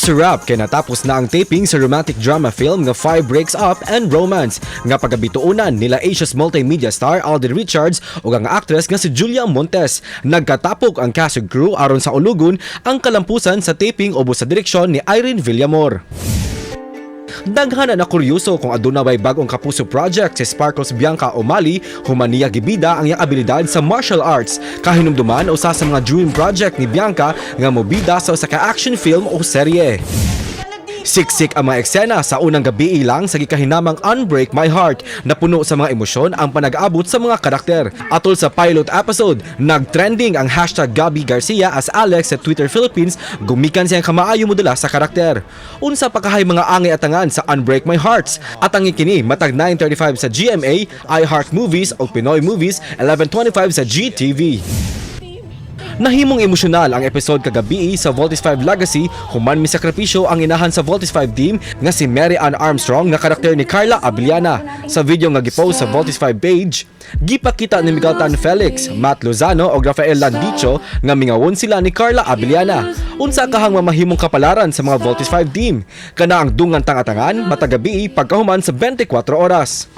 It's a wrap kay natapos na ang taping sa romantic drama film nga Five Breaks Up and Romance nga pagabituonan nila Asia's multimedia star Alden Richards ug ang actress nga si Julia Montes. Nagkatapok ang cast ug crew aron sa ulugon ang kalampusan sa taping ubos sa direksyon ni Irene Villamor. Daghan na kuryoso kung aduna bay bag-ong Kapuso project si Sparkles Bianca Umali human niya gibida ang iyang abilidad sa martial arts. Kahinumduman, usa sa mga dream project ni Bianca nga mobida sa usa ka action film o serye. Siksik ang mga eksena sa unang gabi lang sa gikahinamang Unbreak My Heart. Napuno sa mga emosyon ang panag-abot sa mga karakter. Atol sa pilot episode, nag-trending ang #GabiGarcia as Alex sa Twitter Philippines gumikan siyang kamaayo modela sa karakter. Unsa pa kahay mga angay atangan sa Unbreak My Hearts? Atangi kini matag 9:35 sa GMA, iHeart Movies o Pinoy Movies, 11:25 sa GTV. Nahimong emosyonal ang episode kagabi sa Voltes 5 Legacy human misakripisyo ang inahan sa Voltes 5 team nga si Mary Ann Armstrong nga karakter ni Carla Abellana. Sa video nga gipost sa Voltes 5 page, gipakita ni Miguel Tan Felix, Matt Lozano ug Rafael Landicho nga mingawon sila ni Carla Abellana. Unsa kahang mamahimong kapalaran sa mga Voltes 5 team? Kana ang dungan tang atangan matag gabi pagkahuman sa 24 Oras.